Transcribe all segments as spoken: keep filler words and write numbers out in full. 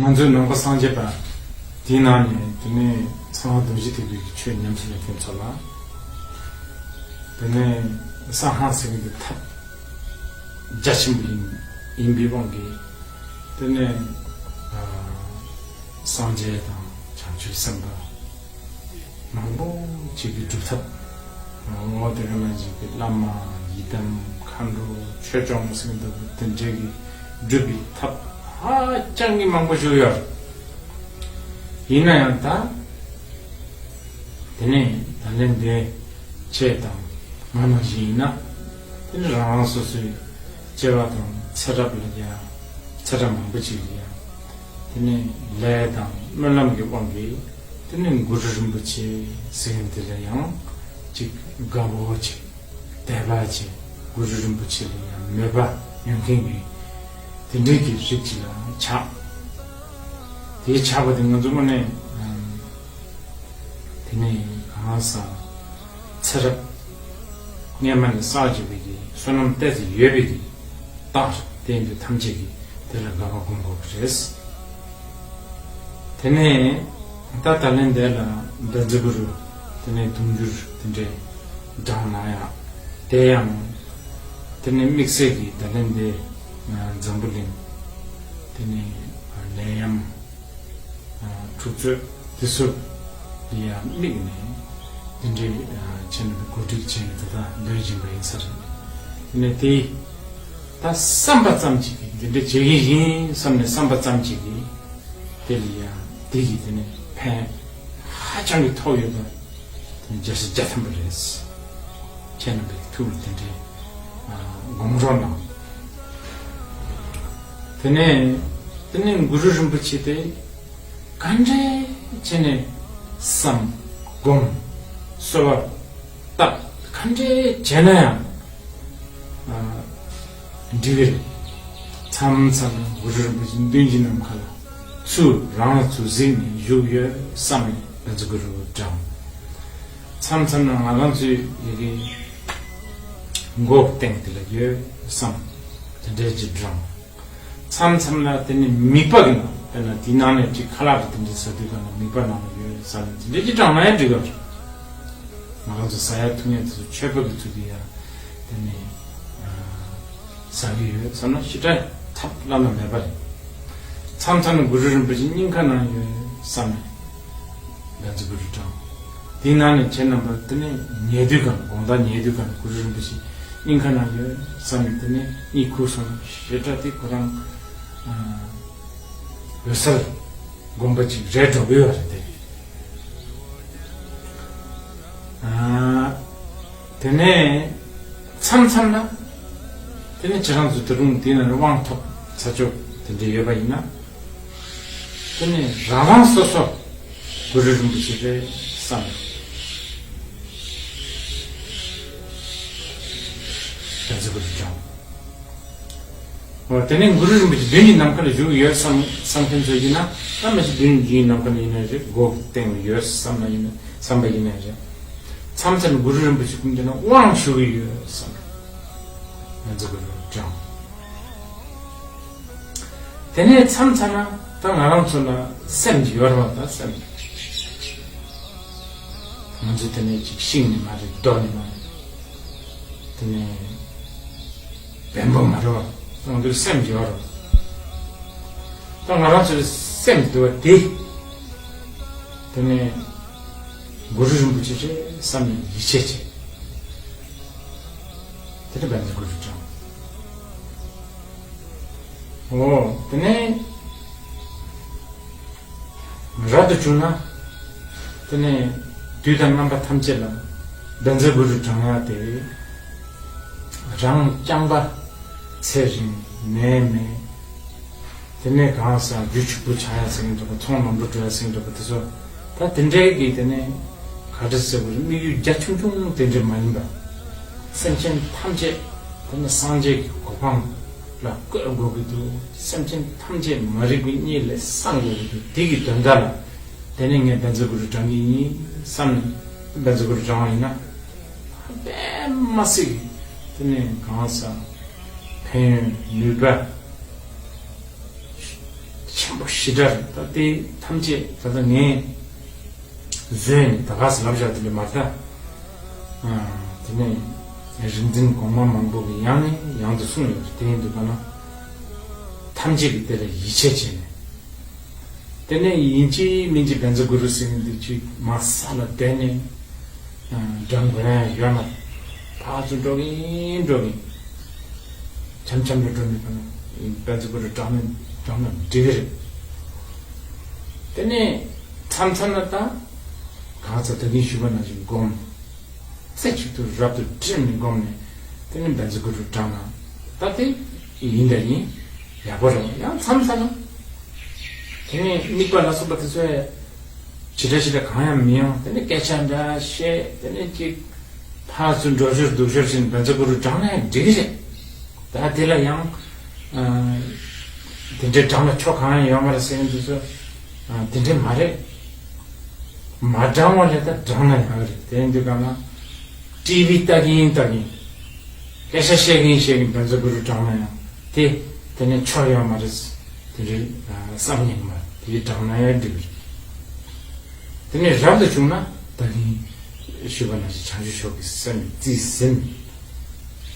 ང་ཚོའི་ནང་པ་སངས་རྒྱས་པ་དེའི་ནང་ནས་དེ་ནས་གསང་བ་རྡོ་རྗེ་ཐེག་པའི་ཆོས་ཉམས་སུ་ལེན་མཁན་ཚོ་ལ། དེ་ནས་གསང་སྔགས་ཟེར་མཁན་དེ་ཐབས་རྒྱ་ཆེན་པོ་ཡིན་ཡིན་པའི་དབང་གིས། དེ་ནས་ཨ་སངས་རྒྱས་དང་བྱང་ཆུབ་སེམས་དཔའ་མང་པོ་ཅིག་གིས་སྒྲུབ་ཐབས། འོ་དེ་ག་ནང་བཞིན་གྱི་བླ་མ་ཡི་དམ་མཁའ་འགྲོ་ཆོས་སྐྱོང་ཟེར་མཁན་དེ་འདྲས་ཀྱིས་སྒྲུབ་པའི་ཐབས་ཧ་ཅང་གི་མང་པོ་ཞིག་ཡོད། ཡིན་ན་ཡང་ད། དེ་ནས་ད་ལན་འདས་ཆེད་དང་ང་ནང་བཞིན་ཡིན་ན། དེ་ནི་རང་རང་སོ་སོའི་སྐྱེ་བ་དང་ཚེ་རབས་ལ་ཡང་ཚེ་རབས་མང་པོ་ཅིག་ལ་ཡང་། དེ་ནས་ལས་དང་སྨོན་ལམ་གྱི་དབང་གིས། དེ་ནས་གུ་རུ་རིན་པོ་ཆེ་ཟེར་མཁན་དེ་ལ་ཡང་ཅིག་དགའ་བོ་ཅིག་དད་པ་ཅིག་གུ་རུ་རིན་པོ་ཆེ་ལ་ཡང་མོས་པ་ཡོད་མཁན་གྱི་དེ་འདྲའི་གི་རིགས་ཅིག་ལ་ཆགས། དེའི་ཆགས་པ་དེ་ང་ཚོ་དངོས་གནས་དེ་ནས་གང་ཟག་ཚེ་རབས་སྔ་མ་ནས་བསགས་བཅུག་པའི་གི་བསོད་ནམས་ཏོག་ཙམ་ཡོད་པའི་གི་རྟགས་རེད། དེ་ཡིན་དུས་ཐམས་ཅད་ཀྱིས་དེ་ལ་དགའ་བ་སྒོམ་དགོས་ཀྱི་རེད། དེ་ནས་ད་ད་ལན་འདས་ལ་བཛྲ་གུ་རུ། དེ་ནས་དུང་ཕྱུར་དེ་འདྲས་བགྲངས་ན་ཡང་། དེ་ཡང་དེ་ནས་དམིགས་བསལ་གྱི་ད་ལན་འདས་འཛམ་བུ་གླིང་། དེ་ནས་ནད་ཡམས། འཁྲུག་རྩོད་དེ་ཚོ་ལ་ཡང་དམིགས་ནས་དེ་འདྲའི་བྱས་ནས་གོ་སྒྲིག་བྱས་ནས་ད་ལྟ་འདོན་བཞིན་པ་ཡིན་ས་རེད། དེ་ནས་དེ་ད་བསམ་པ་ཙམ་ཅིག་གིས་འདི་འདྲ་བྱེད་ཀྱི་ཡིན་བསམ་ནས་བསམ་པ་ཙམ་ཅིག་གིས་དེ་ལ་ཡང་དེ་གིས་དེ་ནས་ཕན་ཧ་ཅང་གི་ཐོགས་ཡོད་པ། བརྒྱ་ཆ་བརྒྱ་ཐམ་པ་རེད། ཁྱེད་རྣམ་པའི་ཐུགས་ལ་དེ་འདྲའི་དགོངས་རོགས་གནང་། དེ་ནས་དེ་ནས་གུ་རུ་རིན་པོ་ཆེ་དེ་ག་འདྲས་བྱས་ནས་བསམ་སྒོམ་གསོལ་བ་བཏབ་ག་འདྲས་བྱས་ན་ཡང་འགྲིག་གི་རེད། མཚམས་མཚམས་གུ་རུ་རིན་པོ་ཆེ་མདུན་གྱི་ནམ་མཁའ་ལ་ཚུར་རང་ལ་ཚུར་གཟིགས་ནས་བཞུགས་ཡོད་བསམ་ནས་བཛྲ་གུ་རུ་བགྲངས། མཚམས་མཚམས་ལ་ང་རང་ཚོའི་ཡི་གེ་མགོ་སྟེང་དེ་ལ་ཡོད་བསམ་དེ་འདྲའི་ཅིག་བགྲངས། མཚམས་མཚམས་ལ་དེ་ནི་མིད་པ་གི་ནང་དཔེར་ན་དེའི་ནང་ནས་ཅིག་ཁ་ལག་གི་དེ་འདྲའི་ཟ་དུས་ག་ལ་མིད་པ་ནང་ལ་ཡོད་བསམ་དེ་འདྲའི་ཅིག་བགྲངས་ན་ཡང་འགྲིག་གི་རེད། ང་རང་ཚོ་ཟ་ཡ་འཐུང་ཡ་དེ་ཚོ་མཆོད་པ་གི་ཚུལ་དུ་ཡ་དེ་ནི། ཟ་གི་ཡོད་བསམ་ན་ཞེ་དྲག་ཐབས་བླ་ན་མེད་པ་རེད། མཚམས་མཚམས་ནས་གུ་རུ་རིན་པོ་ཆེ་སྙིང་ཁ་ནང་ཡོད་བསམ་ནས་བཛྲ་གུ་རུ་བགྲངས། དེའི་ནང་ནས་ཁྱེད་རྣམ་པ་དེ་ནས་ཉལ་དུས་གང་དགོང་དག་ཉལ་དུས་གང་གུ་རུ་རིན་པོ་ཆེ་སྙིང་ཁ་ནང་ཡོད་བསམ་ནས་དེ་ནས་གཉིད་ཁུག་སོང་ཞེ་དྲག་དེ་ཁོ་རང་འོད་གསལ་སྒོམ་པ་ཅིག་རེད་འགྲོ་གི་ཡོད་རེད་དེ། དེ་ནས་མཚམས་མཚམས་ལ་དེ་ནས་ཁྱེད་རང་ཚོ་ད་རུང་དེ་ན་དབང་ཐོབ་ཚར་ཆོག་དེ་འདྲ་ཡོད་པ་ཡིན་ན། དེ་ནས་རང་རང་སོ་སོ་གུ་རུ་རིན་པོ་ཆེ་རེད་བསམ་བཛྲ་གུ་རུ་བགྲངས། འོ་དེ་ནས་གུ་རུ་རིན་པོ་ཆེ་མདུན་གྱི་ནམ་མཁའ་ལ་བཞུགས་ཡོད་བསམ་བསམ་མཁན་ཚོ་ཡིན་ན་ད་མ་གཞི་མདུན་གྱི་ནམ་མཁའ་ལ་ཡིན་ན་རེད། སྒོ་སྟེང་ལ་ཡོད་བསམ་ན་ཡིན་ན་བསམ་པ་ཡིན་ན་རེད། མཚམས་མཚམས་གུ་རུ་རིན་པོ་ཆེ་སྐུ་མདུན་ན་དབང་ཞུ་གི་ཡོད་བསམ་ན་བཛྲ་གུ་རུ་བགྲངས། དེ་ནས་མཚམས་མཚམས་ན་ད་ང་རང་ཚོ་ལ་སེམས་ཀྱི་ཡོད་རེད་བ། ད་སེམས་ང་ཚོ་དེ་ནས་ཅིག་ཤིང་ནི་མ་རེད། རྡོ་ནི་མ་རེད། དེ་ནས་བེམ་པོ་མ་རེད་བ། ང་ཚོའི་སེམས་ཀྱི་ཡོད་རེད། ད་ང་རང་ཚོའི་སེམས་འདུལ་བ་དེ། དེ་ནས་གུ་རུ་རིན་པོ་ཆེ་རེད་བསམ་ནས་ཡིད་ཆེས་བྱེད། དེ་ནས་བཛྲ་གུ་རུ་བགྲངས། འོ་དེ་ནས་རབ་ཏུ་བྱུང་ན། དེ་ནས་དུས་དང་རྣམ་པ་ཐམས་ཅད་ལ་བཛྲ་གུ་རུ་བགྲང་ཡ་དེ། རང་རྐྱང་པ་ཚེ་རིང་ནད་མེད། དེ་ནས་གང་ཟག་རྒྱུ་ཕྱུག་པོ་ཆགས་ཡ་ཟེར་མཁན་འདྲ་པོ། ཚོང་ལམ་འགྲོ་འགྲོ་ཡ་ཟེར་མཁན་འདྲ་པོ་དེ་ཚོ། ད་དེ་འདྲའི་གི་དེ་ནས་ག་འདྲ་ཟེར་དགོས་རེད། དམིགས་ཡུལ་རྒྱ་ཆུང་ཆུང་དེ་འདྲ་མ་ཡིན་པ། སེམས་ཅན་ཐམས་ཅད་དེ་ནས་སངས་རྒྱས་ཀྱི་གོ་འཕང་ལ་བཀོད་དགོས་ཀྱི་འདུག་སེམས་ཅན་ཐམས་ཅད་མ་རིག་པའི་གཉིད་ལས་སངས་དགོས་ཀྱི་འདུག་དེ་གི་དོན་དག་ལ་དེ་ནས་ངས་བཛྲ་གུ་རུ་བགྲང་གི་ཡིན་བསམ་ནས་བཛྲ་གུ་རུ་བགྲང་བ་ཡིན་ན། དཔེ་མ་སྲིད་དེ་ནས་གང་ཟག་ཕན་ཡོན་ནུས་པ་ཆེན་ ཞེ་དྲག་རེད། ད་དེ་ཐམས་ཅད་ད་ལྟ་ངས་བཟོས་ནས་ད་ག་སེ་ལབ་བཞག་དེ་འདྲ་མ་རེད་ད། ཨ། དེ་ནས་རིག་འཛིན་གོང་མ་མང་པོ་གིས་ཡང་ནས་ཡང་དུ་གསུངས་ཡོད་རེད། དེ་ཡིན་དུས་ག་ན་ཐམས་ཅད་ཀྱིས་དེ་ལ་ཡིད་ཆེས་བྱས་ནས། དེ་ནས་ཡིན་གཅིག་མིན་གཅིག་བཛྲ་གུ་རུ་ཟེར་མཁན་འདི་ཅིག་མར་ས་ལ་བསྡད་ནས། ཨ། བགྲང་དགོས་ཡ་ཡོད་ན། ཕར་ཚུར་འགྲོ་གིན་འགྲོ་གིན། འཆམ་འཆམ་དུ་འགྲོ་ནས་ཁོ་ན་བཛྲ་གུ་རུ་བགྲང་ན་བགྲང་ན་འགྲིག་གི་རེད། དེ་ནས་མཚམས་མཚམས་ལ་ད་གང་ཚ་ད་གིན་ཞུས་པ་ནང་བཞིན་སྒོམ། རྩེ་གཅིག་ཏུ་རབ་ཏུ་བསྒྲིམས་ནས་སྒོམ་ནས། དེ་ནས་བཛྲ་གུ་རུ་བགྲང་ན། ད་དེ་ཡིན་ད་ཡིན། ཡག་པོ་རེད། ཡང་མཚམས་མཚམས་ལ། དེ་ནས་དམིགས་པ་ལ་སོགས་པ་དེ་ཚོ་ཡང་ཇི་འདྲ་ཞིག་ལ་གང་ཡང་མི་ཡོང་། དེ་ནས་སྐད་ཆ་འདྲ་བཤད། དེ་ནས་ཅིག་ཕར་ཚུར་འགྲོ་ཞོར་འདུག་ཞོར་བྱས་ནས་བཛྲ་གུ་རུ་བགྲང་ན་ཡང་འགྲིག་གི་རེད། ད་དེ་ལ་ཡང་། ཨ། དེ་འདྲའི་བགྲང་ན་ཆོ་གང་ཡང་ཡོད་མ་རེད་ཟེར་མཁན་དེ་ཚོ། ཨ། དེ་འདྲའི་མ་རེད། མ་བགྲང་བ་ལས་ད་བགྲང་ན་ཡག་རེད། དེ་ཡིན་དུས་ག་ན་ཊི་ཝི་ལྟ་གིན་ལྟ་གིན། སྐད་ཆ་བཤད་གིན་བཤད་གིན་བཛྲ་གུ་རུ་བགྲང་ན་ཡང་དེ། དེ་ནས་ཆོ་ཡོད་མ་རེད། དེ་འདྲའི་བསམ་ཉན་མ་དེ་བགྲང་ན་ཡང་འགྲིག་གི་རེད། དེ་ནས་རབ་ཏུ་བྱུང་ན་ད་གིན་ཞུས་པ་ནང་བཞིན་བྱང་ཆུབ་མཆོག་གི་སེམས་རྩིས་ཟིན།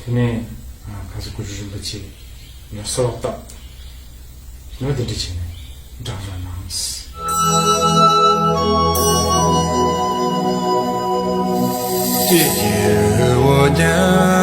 དེ་ནས་གང་ཟག་གུ་རུ་རིན་པོ་ཆེ་ལ་གསོལ་བ་བཏབ། ནོ་དེ་འདྲ་བྱས་ནས་བགྲང་རོགས་གནང་།